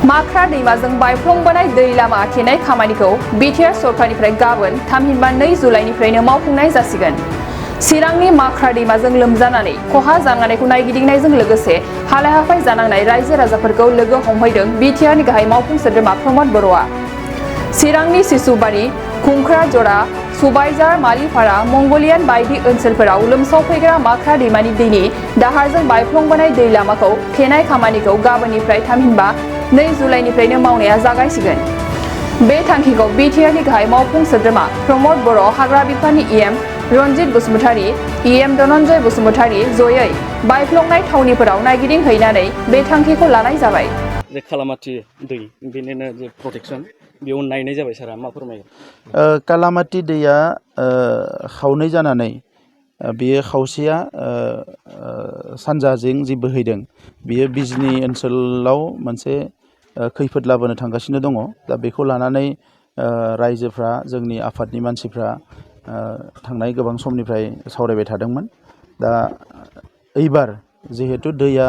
माख्रा दैमाजों बायफ्लंबोनाय दै लामा थेनाय खामानिखौ Btr सरकनिफ्राय गाबोन थामहिनबा 2 जुलाइनिफ्रायनो मावफुंनाय जासिगोन। चिरांनि माख्रा दैमाजों लोमजानानै खहा जानायखौ नायगिदिंनायजों लोगोसे हालाय-हाफाय जानांनाय रायजो राजाफोरखौ लोगो हमहैदों Btrनि गाहाय मावफुं सोद्रोमा प्रमद बर'आ। चिरांनि सिसुबारि, खुंख्राजरा, सुबाइजार, मालिपारा, मंगलियान बायदि ओनसोलफोराव लोमसावफैग्रा माख्रा दैमानि दैनि दाहारजों बायफ्लंबोनाय दै लामाखौ थेनाय खामानिखौ गाबोननिफ्राय थामहिनबा 2 जुलाइनिफ्रायनो मावनाया जागायसिगोन। बे थांखिखौ Btrनि गाहाय मावफुं सोद्रोमा प्रमद बर', हाग्रा बिफाननि EM रन्जित बसुमतारी, EM धनन्जय बसुमतारी जयै बायफ्लंनाय थावनिफोराव नायगिदिंहैनानै बे थांखिखौ लानाय जाबाय। जे कालामाति दै बेनिनो जे प्रटेक्शन बेयाव नायनाय जाबाय सारा मा फोरमायगोन? कालामाति दैया खावनै जानानै बेयो खावसेया सानजाजों जि बोहैदों बेयो बिजनी ओनसोलाव मोनसे खैफोद लाबोनो थांगासिनो दङ। दा बेखौ लानानै रायजोफ्रा जोंनि आफादनि मानसिफ्रा थांनाय गोबां समनिफ्राय सावरायबाय थादोंमोन। दा एबार जिहेतु दैया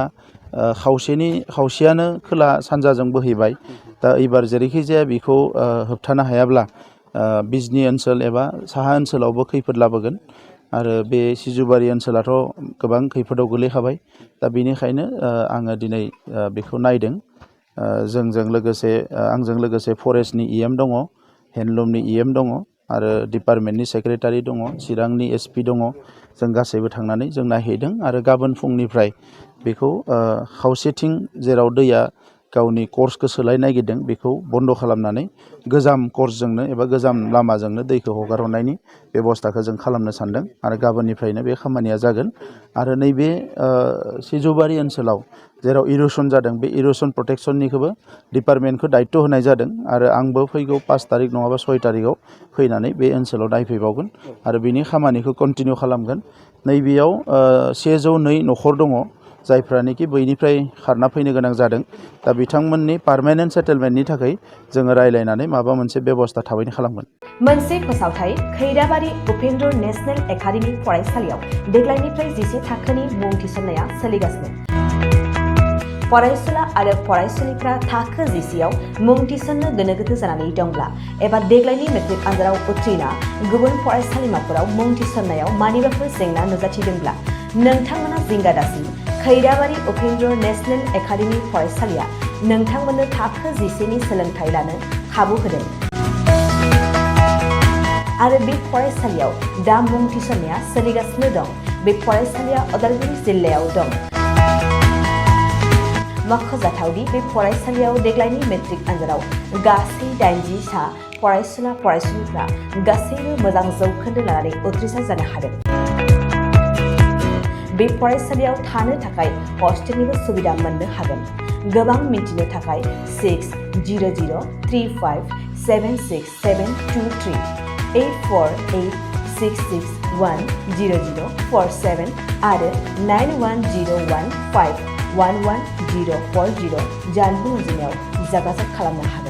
खावसेयानो खोला सानजाजों बोहैबाय, दा एबार जेरैखि जाया बेखौ होबथानो हायाब्ला बिजनी ओनसोल एबा साहा ओनसोलावबो खैफोद लाबोगोन आरो बे सिजुबारि ओनसोलाथ' गोबां खैफोदाव गोलैखाबाय। दा बेनिखायनो आङो दिनै बेखौ नायदों। आंजों लोगोसे फरेस्टनि EM दङ, हेन्डलुमनि EM दङ आरो डिपार्टमेन्टनि सेक्रेटारि दङ, चिरांनि SP दङ। जों गासैबो थांनानै जों नायहैदों आरो गाबोन फुंनिफ्राय बेखौ खावसेथिं जेराव दैया गावनि कर्सखौ सोलाय नागिरदों बेखौ बन्द' खालामनानै गोजाम कर्सजोंनो एबा गोजाम लामाजोंनो दैखौ हगार हरनायनि बेबस्थाखौ जों खालामनो सानदों आरो गाबोननिफ्रायनो बे खामानिया जागोन। आरो नैबे सिजुबारि ओनसोलाव जेराव इर'सन जादों बे इर'सन प्रटेक्शननिखौबो डिपार्टमेन्टखौ दायित्व होनाय जादों आरो आंबो फैगौ 5 तारिख नङाबा 6 तारिखआव फैनानै बे ओनसोलाव नायफैबावगोन आरो बिनि खामानिखौ कन्टिनिउ खालामगोन। नैबेयाव 102 न'खर दङ जायफ्रानोखि बैनिफ्राय खारना फैनो गोनां जादों। दा बिथांमोननि पार्मानेन्ट सेटेलमेन्टनि थाखाय जोङो रायलायनानै माबा मोनसे बेबस्था थाबैनो खालामगोन। मोनसे फोसावथाय खैराबारि उपेन्द्र नेशनेल एकाडेमि फरायसालियाव देग्लायनिफ्राय 10 थाखोनि मुं थिसननाया सोलिगासिनो। फरायसुला आरो फरायसुलिफ्रा थाखो 10आव मुं थिसननो गोनो गोथो जानानै दंब्ला एबा देग्लायनि मेट्रिक आनजादाव उथ्रिना गुबुन फरायसालिमाफोराव मुं थिसननायाव मानिबाफोर जेंना नुजाथिदोंब्ला नोंथांमोना जिंगा दासि। खैराबारि उपेन्द्र नेशनेल एकाडेमि फरायसालिया नोंथांमोननो थाखो 10नि सोलोंथाइ लानो खाबु होदों आरो बे फरायसालियाव दा मुं थिसननाया सोलिगासिनो दं। बे फरायसालिया उदालगुरि जिल्लायाव दं। मख'जाथावदि बे फरायसालियाव देग्लायनि मेट्रिक आनजादाव गासै 80 सा फरायसुला फरायसुलिफ्रा गासैबो मोजां जौखोन्दो लानानै उथ्रिसार जानो हादों। बे फरायसालियाव थानो थाखाय हस्टेलनिबो सुबिदा मोननो हागोन। गोबां मिन्थिनो थाखाय 6003576723 8486610047 आरो 9101511040 जानबुं अनजिमायाव जगाजग खालामनो हागोन।